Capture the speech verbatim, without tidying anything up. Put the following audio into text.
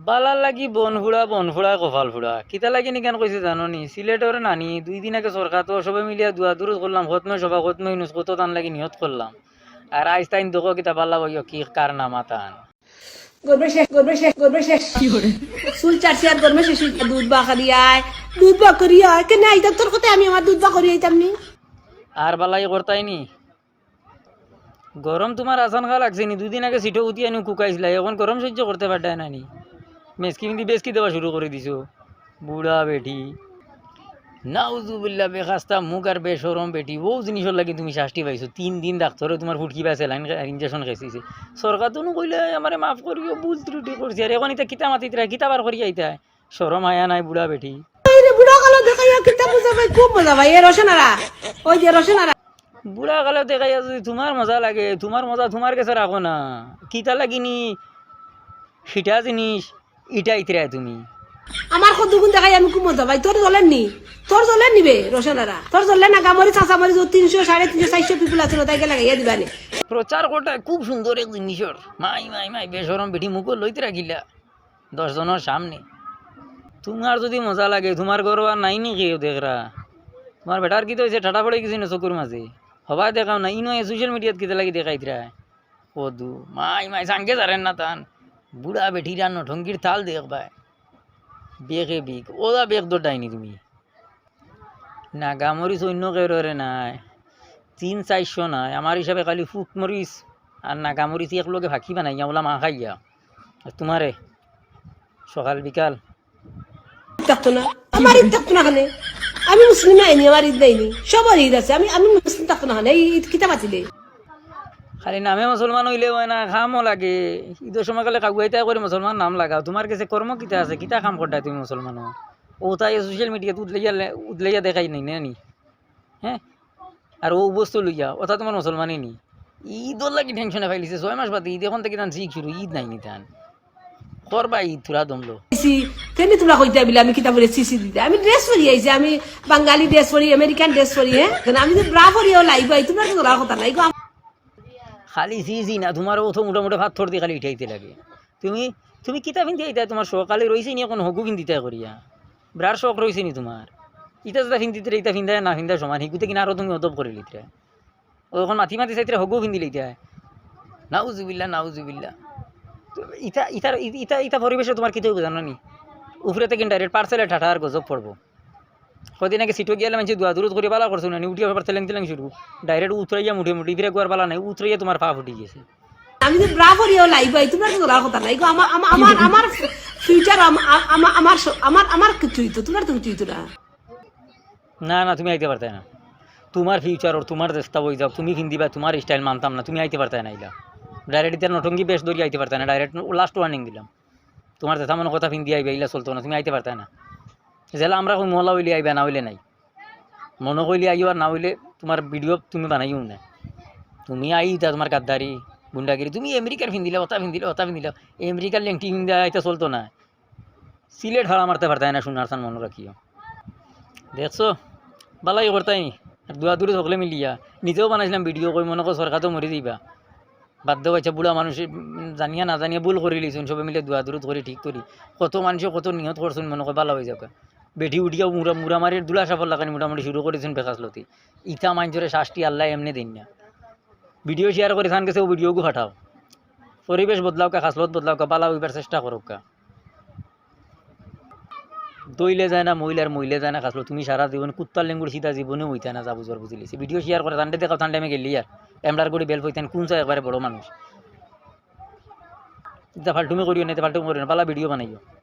পালার লাগি বন ফুড়া, বন ফুড়া, কপাল ফুড়া। কিতা লাগি নিকান কইছে জানো নি? সিলেটর নানি, দুই দিন আগে সরকার তো সবে মিলিয়া দোয়া দুরুদ করলাম, খতমে সবা, খতমে ইউনুস কত তান লাগি নিয়ত করলাম। আর আইজ তাইন দেখো কিতা পালা বইও কি কারনামা তান। গর্বে শেষ, গর্বে শেষ, গর্বে শেষ। চুল চারছি আর গর্বে শেষ হইছে। দুধ বা করি আয়, দুধ বা করি আয়। কেনে আইতাম তোর কথা, আমি আমার দুধ বা করি আইতাম নি। আর বালাই করতাই নি? গরম তোমার আসান খা লাগছে নি? দুদিন আগে সিটো উঠি আনি কুকাইছিলা, এখন গরম সহ্য করতে পারতায় না নি? মেসকি মিন্দি বেসকি দেওয়া শুরু করে দিছো, বুড়া বেটি। নাউজুবিল্লাহ, বেখাস্তা মুখ আর বেশরম বেটি। ও জিনিসর লাগি তুমি শাস্তি পাইছো। তিন দিন ডাক্তরে তোমার ফুটকি বা স্যালাইন খে-, ইঞ্জেকশন খাইছে। সরকার তো নু কইলে আমারে মাফ করিও, ভুল ত্রুটি করছি। আর এখন ইতা কিতা মাতিতরা, কিতা বার করি আইতায়? শরম হায়া নাই বুড়া বেটি। এই রে বুড়া কালো দেখাইয়া কিতা মজা পাই, খুব মজা পাই। এ রোশনারা, ওই যে রোশনারা। বুড়া কালো দেখাইয়া যদি তোমার মজা লাগে, তোমার মজা তোমার কাছে রাখো না। কিতা লাগিনি? হিটা জিনিস, ইটা ইতরায় তুমি। আমার কত গুণ দেখাই আমি খুব মজা পাই। তোর জ্বলের নি? তোর জ্বলের নিবে রোশনারা। তোর জ্বলে না গামরি চাচা মরি যে তিনশো, সাড়ে তিনশো, চারশো পিপুল আছে না, তাইকে লাগাইয়া দিবা নি। প্রচার করতে খুব সুন্দর এক জিনিসর। মাই, মাই, মাই, বেশরম বেটি মুখো লইতে রাখিলা। দশ জনর সামনে। তোমার যদি মজা লাগে, তোমার ঘরো আর নাই নি কেউ দেখরা? তোমার বেটার কিতা অইছে, ঠাটা পড়ি গেছে নি চকুর মাঝে? হবায় দেখাও না, ইনো social mediaত কিতা লাগি দেখাইতরায়? কদু, মাই, মাই, সাঙ্গে জারেন না তান। বুড়া বেটিরা নঠঙ্গির তাল দেখবায়। বেকে বিক, ওলা বেক দৌড়াইনি তুমি। নাগা মরিচ অন্য কেউরে নাই, তিন চারশো নাই, আমার হিসাবে খালি ফুট মরিচ আর নাগা মরিচ এক লগে ফাঁকি বানাইয়া ওলা মা খাইয়া। আর তোমারে সকাল বিকাল থাকতো না, আমার ঈদ থাকতো না কেনে? আমি মুসলিম আইনি, আমার ঈদ নাইনি, সবার ঈদ আছে, আমি, আমি মুসলিম থাকতো না কেনে? এই ঈদ কিতা পাতিলে? খালি নামে মুসলমান অইলে অয় না, কামও লাগে। ঈদর সময় খালি কাগুয়াইতা করি মুসলমান নাম লাগাও। তোমার গেছে কর্ম কিতা আছে? কিতা কাম করতায় তুমি মুসলমান? ও তাই social mediaত উদলাইয়া লে-, উদলাইয়া দেখাই নাই না নি? হ্যাঁ? আর ও বস্তু লইয়া, ওটা তোমার মুসলমানই নি। ঈদর লাগি টেনশনে ফাইলিছে, ছয় মাস বাদে ঈদ, এখন থাকি তান শিখ শুরু, ঈদ নাই নি তান। করবা ঈদ থুড়া দমলো। সি, তেমনি তোমরা কইতে বিলে আমি কিতা বলে সিসি দিতে? আমি dress পরি আইছি, আমি বাঙালি dress পরি, American dress পরি, হ্যাঁ? কেন আমি তো bra পরিও live আই, তোমরা তো ধরার কথা নাই গো। খালি সিসি না, তোমার ও তো মোটামুটি পাথর দি খালি ইটাইতে লাগে। তুমি, তুমি কিতা ফিন্দি আইতায়? তোমার শখ খালি রইছে নি এখন হগু ফিন্দিতায় করিয়া? Braর শখ রইছে নি তোমার? ইতা যেটা ফিন্দিতে, ইতা ফিন্দায় না ফিন্দায় সমান, হিগুতে কিনা আরো তুমি অদব করি লিতরায়। ও এখন মাতি মাতি চাইতরায় হগু ফিন্দি লইতায়। নাউজুবিল্লাহ, নাউজুবিল্লাহ। তো ইতা, ইতার, ই-, ইতা, ইতা পরিবেশে তোমার কিতা অইবো জানো নি? উপরে থাকি direct parcel-এ ঠাটা আর গজব পড়বো। কদিন আগে সিটো গিয়ালে মানষে দোয়া দুরুদ করি বালা করছো না নি, উঠিয়া আবার তেলেং তেলেং শুরু। Direct উতরাইয়া মুঠে মুঠে, ইফিরে গুয়ার বালা নাই, উতরাইয়া তোমার পা ফুটি গেছে। আমি তো bra পরিও live আই, তোমার তো ধরার কথা নাই গো। আমার, আমার, আমার, আমার future, আম-, আ-, আমা-, আমার স-, আমার, আমার কিছুই তো, তোমার তো কিছুই তো না। না, না, তুমি আইতে পারতায় না। তোমার future ওর, তোমার চেষ্টা অই যাও, তুমি ফিন্দিবা, তোমার style মানতাম না, তুমি আইতে পারতায় না ইলা। Direct ইতার নটঙ্গি বেশ ধরি আইতে পারতায় না, direct last warning দিলাম। তোমার যেটা মনে কথা ফিন্দি আইবা, ইলা চলতো না, তুমি আইতে পারতায় না। যেলা আমরা কই মহলা অইলে আইবা, না অইলে নাই। মনে কইলে আইও, আর না অইলে তোমার video তুমি বানাইও না। তুমি আইতা তোমার গাদ্দারি, গুন্ডাগিরি, তুমি আমেরিকার ফিন্দিলা, ওটা ফিন্দিলা, ওটা ফিন্দিলা, আমেরিকার লেংটি ফিন্দা আইতা চলতো না। সিলেট হারা মারতে পারতায় না, সোনার থান মনে রাখিও। দেখছো, বালাই করতায় নি। আর দোয়া দুরুদ হকলে মিলিয়া, নিজেও বানাইছিলাম video, কই মনে কর সরকার তো মরি যাইবা। বাদ দেও, আচ্ছা, বুড়া মানুষ, উম, জানিয়া না জানিয়া ভুল করি লিছুন, সবে মিলে দোয়া দুরুদ করি ঠিক করি। কত মানষে কত নিয়ত করছুন, মনে কর বালা অই যাউক। বেটি উঠিয়া মুড়া, মুড়া মারির দুলা সাফর লাগানি মোটামুটি শুরু করিছুন বেখাসলতি। ইতা মানষরে শাস্তি আল্লায় এমনে দেইন না। Video share করি থান গেছে, ও video গু ফাটাও। পরিবেশ বদলাউক্কা, খাসলত বদলাউক্কা, বালা অইবার চেষ্টা করউক্কা। দইলে যায় না মইল আর মইলে যায় না খাসলত। তুমি সারা জীবন কুত্তার লেঙ্গুর সিধা জীবনে অইতায় না, যা বুঝবার বুঝি লিছি। Video share করে তানরে দেখাও, তান টাইমে গেলি আর এমরার গড়ি বেল ফইতেন কোন চা একবারে বড় মানুষ। ইতা ফালটুমি করিও না, ইতা ফালটুমি করিও না, বালা video বানাইও।